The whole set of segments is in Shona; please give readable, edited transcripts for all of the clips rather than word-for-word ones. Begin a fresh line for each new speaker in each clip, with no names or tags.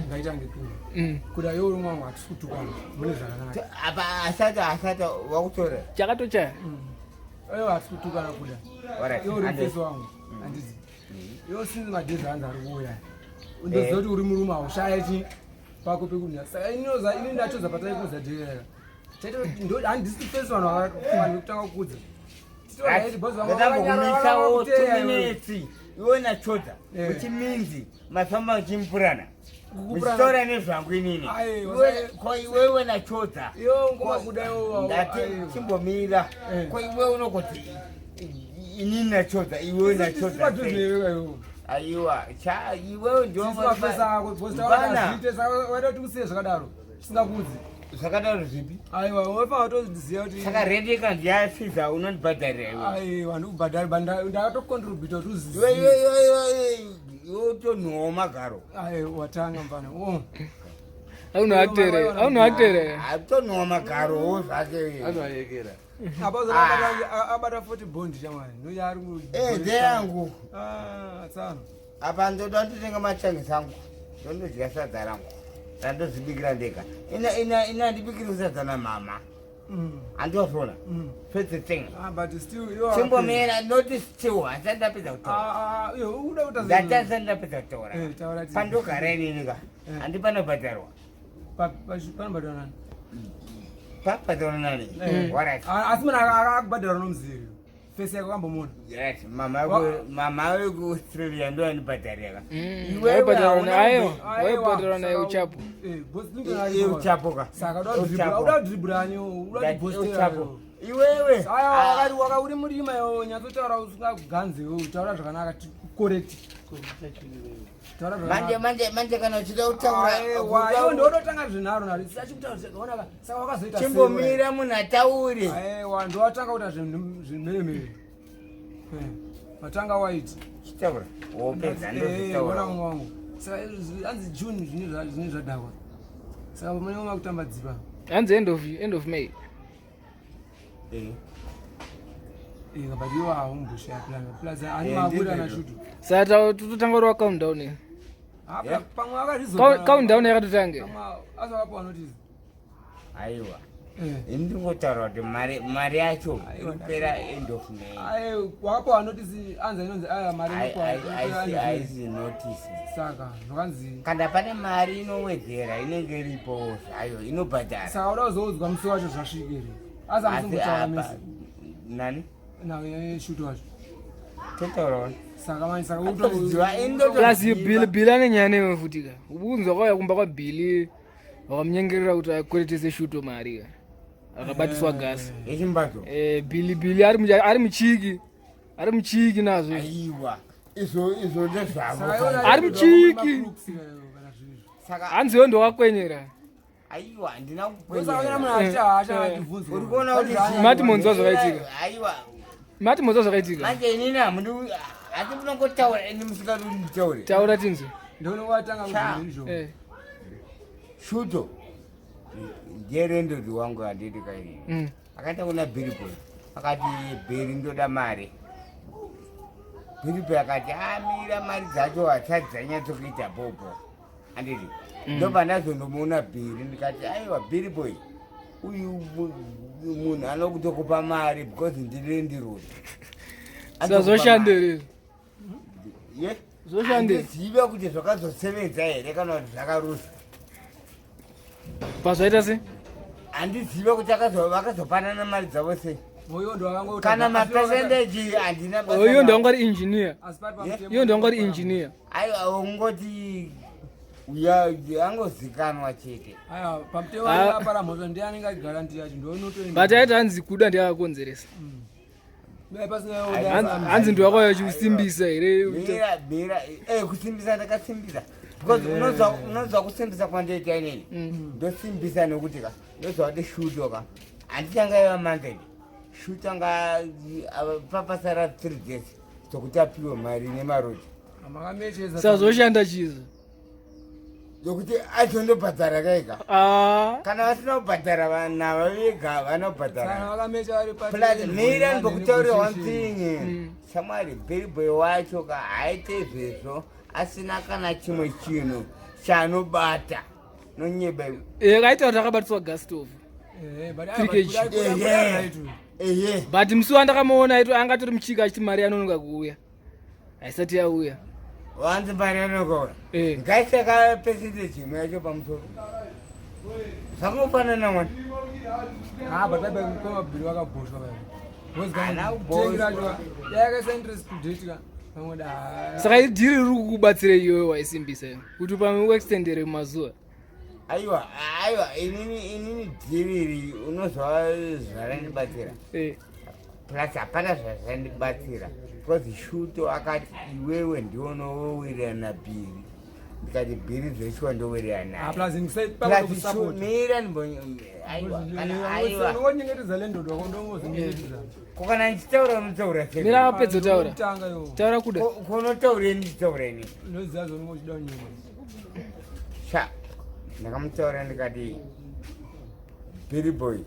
Ngaita ngekuda. Kuda iwe uri mwangu hatisi kutukana. Mune zvakanaka.
Apa asati asati wakutora.
Chakatochaya.
Iwe hatisi kutukana kuda.
Alright.
Iwe uri mufesi wangu. Handiti. Iwe sinzi madhezi anzi ari kuuya. Ndoziva kuti uri murume haushaya chi pako pekunya. Saka inoza ini ndachoza pataikuza dhera. Chaito ndo handisi fesi vanhu vanhu kutanga kukudza.
Ndakambokumisawo 2 minutes iwe nachodza which means mafamba muchimupurana muchitaura nezvangu inini.
Aiwa,
Ko iwewe nachodza
Iwe ngoma kuda iwe.
Ndati chimbomira. Ko iwe unogoti inini nachodza, iwewe nachodza sei? Aiwa, cha iwewe
ndiwamafesa waida kuti usiye zvakadaro chisingakudzi.
Zvakadaro zvipi?
Aiwa, wafanira kutoziva kuti
Saka rent kanzi yasiza, unondibhadharira iwe?
Aiwa, ndikubhadhari, ndakatocontributa kuti
Iwe
uzizive.
iwe iwe iwe iwe utonhuwawo magaro.
Aiwa, watanga mfana. Oh.
Aunoactere, aunoactere.
Atonhuwa magarowo zvake.
Anoayekera.
Apa abata 40 bond chamwari ndoyaari.
Eh, ndeyangu.
Ah, tsano.
Apa ndoda ndotenga machangisi angu, ndondodya sadza rangu randozvibikira ndega. Ina ina ina handibikiri sadza namama. Handiwazvona. First thing.
Ah, but still you are
Chimbomira, not still, handisati ndapedza kutaura.
Ah, ah, iwe uda kuita
Ndati handisati ndapedza kutaura.
Eh, taura.
Pandogara inini ka, handipanobhadharwa.
Panobhadharwa nani?
Pabhadharwa nani? Alright.
Ah, asi munhu akakubhadhara nomuzivi fesi yako kambomuona?
Right, mama mama wekuAustralia ndo anibhadharira ka.
Waibhadharwa nayo, waibhadharwa naye uchapo.
Uchapo ka.
Saka
Uchapo.
uda kudribhurani, uda
Ndati
kubhostera.
uchapo. Iwewe.
Aya, waka uri murima iwe, nyatsotaura usingaganzi iwe, taura zvakanaka, correct, taura
Manje
zvakanaka.
Manje manje kana uchida kutaura.
Aiwa, iwe ndodotanga zvinharo naro achikutaura, saka wakazoita sei?
Chimbomira munhu ataure.
Aiwa, ndowatanga kuita zvimheremhere, watanga waiti.
Chitaura. Wopedza
Ona
ndozvitaura.
mumwe wangu, saka hanzi June zvine zvadhakwa, saka munenge makutamba dziva.
Hanzi end of May.
But iwo haumboshaya plan, plus ani makuita
Ndizvo.
nashutu.
Saka tototanga rwa countdown eh.
Pamwe akazvizo
Countdown yakatotange.
Pamwe azvakapiwa notice.
Aiwa. Ini ndingotaura kuti mari yacho irikupera end of May.
Ai, wakapiwa notice, anza inonzi aya mari
Haisi haisi notice.
Saka zvakanzi
Kana pane mari inowedzera inenge iripo zvayo inobhadhara.
Saka uda kuzoudzwa musi wacho zvasvikire, asi
Asi
hamusombotaura
apa
mese
nani?
Naye shutu wacho.
Totaurawo.
Saka manje saka
Atoziva,
Plus Billy, Billy ane nyaya newe futi ka. Ubunzwa kwauya kumba kwaBilly, vakamunyengerera kuti akweretese shuto mari ka, akabatiswa gasi.
Yechimbadzo.
Billy, Billy ari muchiki, ari muchiki nazvo.
Aiwa, izvo ndezvavo.
Ari muchiki.
Saka
Hanzi iwe ndowakwenyera.
Aiwa, handina
Saka munhu
kukwenyera.
achibvunzwa.
Uri kuona kuti
Mati monzwa zvakaitika.
Aiwa.
Mati monzwa zvakaitika.
Manje inini hamudi, hati munongotaura ini musingadi kuti nditaure.
Taura tinzwe.
Ndonowatanga
Cha.
kuzvinhu.
Shuto nderendodi wangu, handidi kainini. Akaita kuna Bhiriboy, akati, "Bheri, ndoda mari." Bhiriboy akati, "Amira, mari dzacho hadzisati dzanyatsokuita bhobho, handiti?" Ndobva ndazondomuona Bhiri, ndikati, "Aiwa Bhiriboy, uyu munhu anokutokupa mari because ndiri ndirodi."
Saka zvoshandere?
Ye.
Zvoshande.
Handizive kuti zvakazosevenza here kana kuti zvakarusa.
Pazvaita sei?
Handizive kuti vakazopanana mari dzavo sei.
Uyo ndo
Kana mapercentage handina basa
Iyo
nawo.
ndowanga ri engineer.
Asi pari pamutemo.
Iyo ndowanga ri engineer.
Aiwa, ungoti uya angozikanwa chete.
Aiwa, pamutemo
Ah.
apara mhosva ndiye anenge achigaranti yacho, ndoinotoenda.
But aiti hanzi kuda ndiakakonzeresa.
Dai pasina.
Hanzi ndiwakauya uchisimbisa here?
Mira, mira, kusimbisa ndakasimbisa because unonzwa kusimbisa kwandoita inini. Ndosimbisa nekuti ka ndozwa kuti shuto ka handichanga iva monthly shuto anga papasara 3 days dzokuti apiwe mari nemarodi.
Makamecheza.
Saka zvoshanda chizo?
Yokuti achondobhadhara kaika.
Ah.
Kana vasina kubhadhara vanava vega vanobhadhara.
Saka vakamecha vari pa
Plus mira ndokutaurira one thing, shamwari. Billboy wacho ka haite izvezvo asina kana chimwe chinhu. Chanobata nonyeba iwe.
Eh, kaita kuti akabatiswa gastov.
Eh, but
3 kg.
Ehe. Ehe.
But musi wandakamuona aito anga atori muchika achiti mari yanonoka kuuya. Haisati yauya.
Wanzi mari yanokaura.
Eh.
Ngaisaka percentage imwe yacho pamusoro. Zvakangofanana mwana.
Ah, but baba kwamabhiri vakabhoshwa baba.
Haana kubhoshwa.
Yakaisa interest to date ka. Pamwe da.
Saka idhiri riri kukubatsira iyoyo waisimbisa iyo. Kuti pamwe uextendere mazuva.
Aiwa, aiwa, inini dhiriri unozwa zvarandibatsira.
Eh.
Plus hapana zvazvandibatsira because Shuto akati iwewe ndiwe unowirirana Bhiri. Ndikati Bhiri zveshuwa ndowirirana
Ah,
naye.
plus ngisai
Plus
pakusupport.
mira aiwa, kana aiwa.
Unonyengetedza landlord wako ndongozinyengetedza.
Ko kana ndichitaura unotaura sei?
Mira apedza taura.
Tanga yo.
Taura kuda.
Ko unotaureni ndichitaureni?
Unoziva zvaunenge uchida kunyeba.
Sha, ndakamutaura ndikati Billy Boy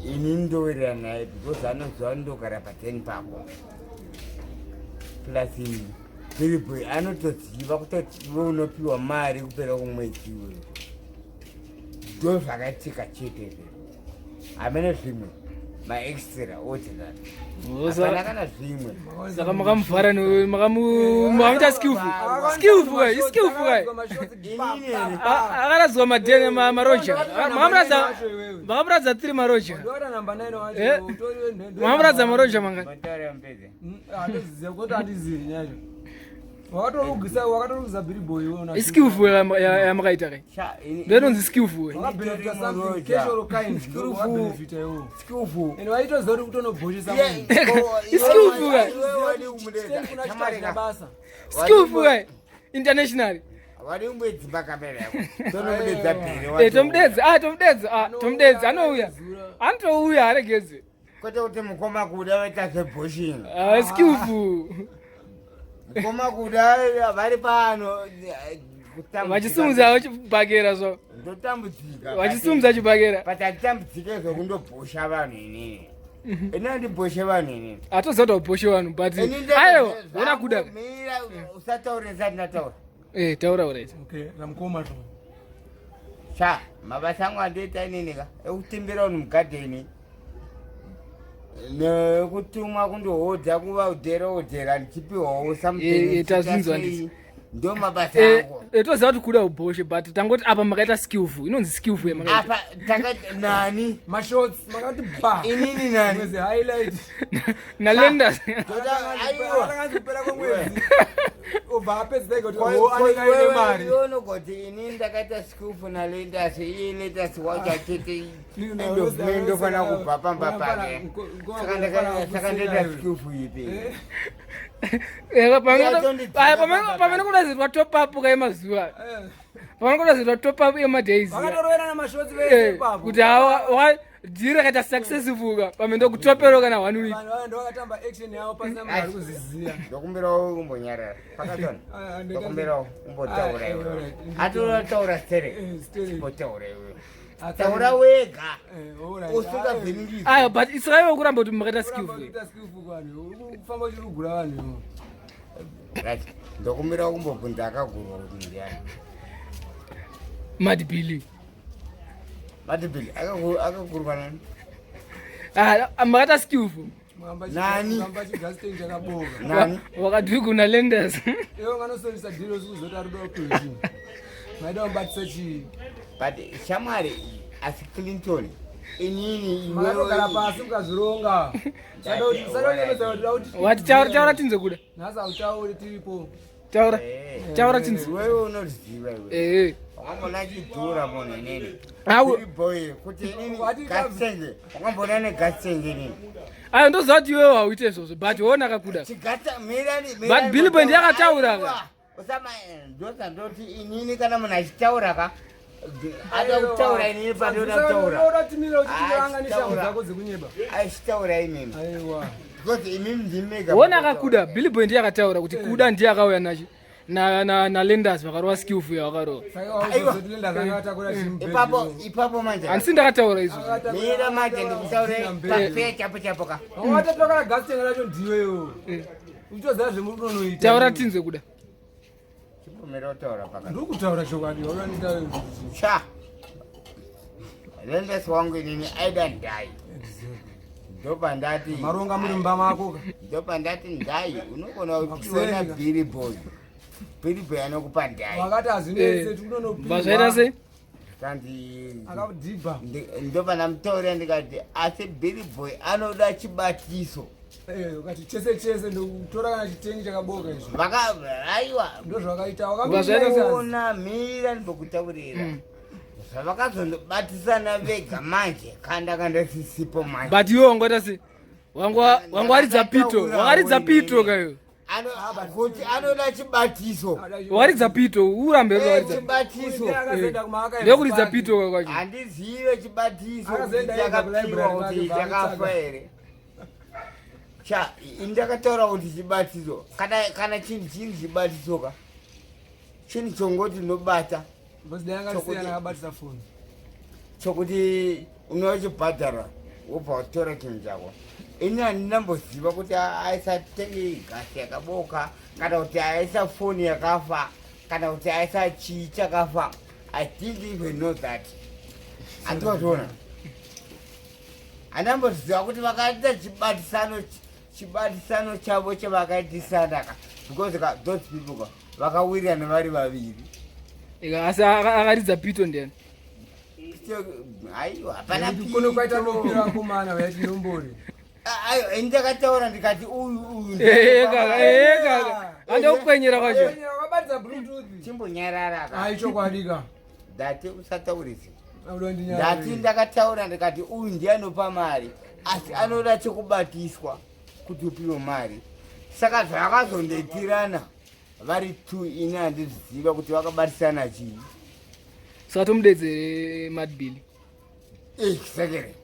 ini ndowirirana naye because anoziva ndogara pateni pako. Plus Billy Boy anotoziva kutoti iwe unopiwa mari kupera kumwedzi iwewe. Ndo zvakaitika chete izvo. Hamene zvimwe maextra ordinary. Hapana kana zvimwe.
Saka makamuvhara newe makamuita skillful. Skillful kai, skillful kai.
Inini here?
Akaradzwa madhene maroja. Makamuradza 3 maroja.
Ndora namba 9 wacho.
Eh.
Utori ndo.
Makamuradza maroja mangani?
Mataura mupedze.
Handiziva kuti handizivi nyacho. Wakatorugisa wakatorugisa Billy Boy iwe una.
Iskillful yamakaita kai.
Sha, ini-
Ndinonzi skillful.
Wakabenefita something cash or kind. Wakabenefita iwe.
Skillful.
And waitoziva kuti kutonobhoshesa munhu.
Iskillful kai.
Stand kuna chitachina basa.
Skillful kai. International.
Wadi kumbodzimba kamera yako. Tonomudedza Bhiri.
Eh tomudedza, ah tomudedza, ah tomudedza anouya. Anotouya aregedze.
Kwete kuti mukoma kuda vaita zvebhoshing.
Ah skillful.
Mukoma kuda vari pano. Kutambudzika.
Vachisimudza vachibhakera zvo.
Ndotambudzika.
Vachisimudza chibhakera.
But handitambudzike zvekundobhosha vanhu inini. Ini handibhoshe vanhu inini.
Atoziva kuti haubhoshe vanhu but
Ini ndakazve-
aiwa wona kuda.
Mira, usataure ndisati ndataura.
Eh taura uraita.
Okay, ramukoma zvo.
Sha, mabasa angu andoita inini ka ekutimbira vanhu mugadheni nekutumwa kundohodha kuvaudhera odhera ndichipiwawo
Eh, eh, tazvinzwa ndizvo.
ndo mabasa
Eh,
angu
eh, toziva kuti kuda ubhoshe but tangoti apa makaita skillful inonzi skillful yamakaita
apa takati nani
Mashots makati ba.
inini nani
Mwezi highlight.
nalenders
Toda- aiwa.
Akanzi kupera kwemwedzi. Obva apedza ega kuti
Ko-
oh
ko
anenge aine
iwewe
mari.
iwe unogoti inini ndakaita skillful nalendas iye lendas wacho achiti
Nini,
end of May ndofana kubva pamba
unofana-
pake
unofana
Saka ndoita
kuseka
skillful ipi
Eh,
Yeah, don't
pamene kudaziitwa top up kaemazuva
Eh.
pamene kudaziitwa top up emadays
Vakatoroverana mashots vese
Eh,
ipapo.
kuti hawa dhiri rakaita successful ka pamene ndokutopero kana one week
Vanhu vaya ndovakatamba action yavo pasina munhu ari kuziziya.
ndokumbirawo kumbonyarara pakatona
Ah, ah,
ndokumbirawo kumbotaura
Ah,
iwe
alright.
atotaura sterek
Eh, sterek.
kumbotaura iwe
Ah,
taura wega
Eh, alright.
usingavhiringidzi
ayo but isaiwa kuramba kuti makaita
Uramba
skillful
uchiita skillful kuvanhu. Uri kufamba uchirugura vanhu ivo.
Right. ndokumbirawo kumbobvunza akagurwa kuti ndiani
mad billy
matibhili akagurwa nani
Ah, makaita skillful
Muhamba
Nani?
muhamba chigasiteni chakaboka.
nani
wakadhiguna nalenders
Iwe unganosolisa dhiri usikuziva kuti ari kuda kupiwa chii. Maida kumubatisa chii.
but shamwari asi Clinton inini
Makatogara
iwewe
pasi mukazvironga. Sadonyepedza kuti kuti
wati taura taura tinze kuda
nhasi hautauri tiripo.
taura
Eh.
taura tinze
iwewe unoziva iwe
eh
wakambona chidhura munhu inini
Awu.
Big boy kuti inini
Wati-
gasitenge wakambona negasitenge inini
ayo ndoziva kuti iwewe hauite izvozvo but wona akakuda
chigata mirani
But Billy Boy ndiye akataura ka.
usama ndozandoti inini kana munhu achitaura ka ada kutaura inini pandoda kutaura
Unoda timira uchitiranga
Ah,
neshangu
chitaura.
dzako dzekunyeba.
achitaura imimi
Aiwa.
because imimi ndimega
wona akakuda Billy Boy ndiye akataura kuti kuda ndiye akauya nachi nalenders vakarova skillful yavakarova
Saka wauzoti lenda zvakatakura chimubhedhi.
ipapo ipapo manje
handisi ndakataura izvozvo
mira manje ndikutaure pafe chapo chapo ka
Watatakura gasitenge racho ndiwe iwe. Uchoziva zvemunonoita.
taura tinze kuda
Chimbomira kutaura pakati.
Ndokutaura chokwadi wakanita.
Cha. Lendesi wangu inini aida ndai. Ndopandati.
Maronga muri mumba mako ka.
Ndopandati ndai unogona kuchiona Billy Boy. Billy Boy anokupa ndai.
Wakati hazvinetse tikunonopiwa.
Zvaita sei?
Kanzi
akadhibha.
Ndopandamutaurira ndikati asi Billy Boy anoda chibatiso.
Eh, ukati chese chese ndokutora kana chitengi chakaboka izvo.
Vaka aiwa.
Ndozvakaita
wakaona mira ndokutaurira. Zvavakazondobatisana vega manje kanda kanda sisipo manje.
But iwe wangoita sei? Wanga waridza pito, wakaridza pito kayo.
Kuti anoda chibatiso.
Waridza pito, urambe waridza.
Chibatiso.
Ndekuridza pito kwacho.
Handizive chibatiso kuti chakapiwa kuti chakafa here. Cha, indakataura kuti chibatiso. Kana chinhu chiri chibatiso ka. Chinhu chongoti ndobata. Chokuti unochibhadhara wobva watora chinhu chako. Ini handinamboziva kuti aisatenge gasi yakaboka kana kuti aisa foni yakafa kana kuti aisa chii chakafa. I didn't even know that. Andikazviona. Handamboziva kuti vakaita chibatisano chavo chavakaitisana ka because ka those people ka vakawirirana vari vaviri.
Asi akaridza pito ndiani?
Aiwa, hapana
pito. Kwaita lopira vakomana vaiti ndombori.
Aiwa, ini ndakataura ndikati uyu uyu.
Kaka. Andokwenyera kwacho.
Wakabatidza bluetooth.
Chimbonyarara ka.
Ai chokwadi ka.
Ndati usataurise. Ndati ndakataura ndikati uyu ndiye anopa mari asi anoda chekubatiswa kuti upiwe mari. Saka zvakazondoitirana vari two ini handiziva kuti vakabatisana chii.
Saka tomudedzere Mad Billy.
Exactly.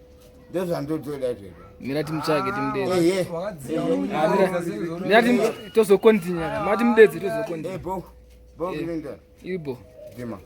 Ndozvandotoda izvozvo.
Mira timutsvage timudedze. Mira tozokontinya. Mati mudedze tozokontinya.
Bo. Bo Clinton.
Ibo.
Dima.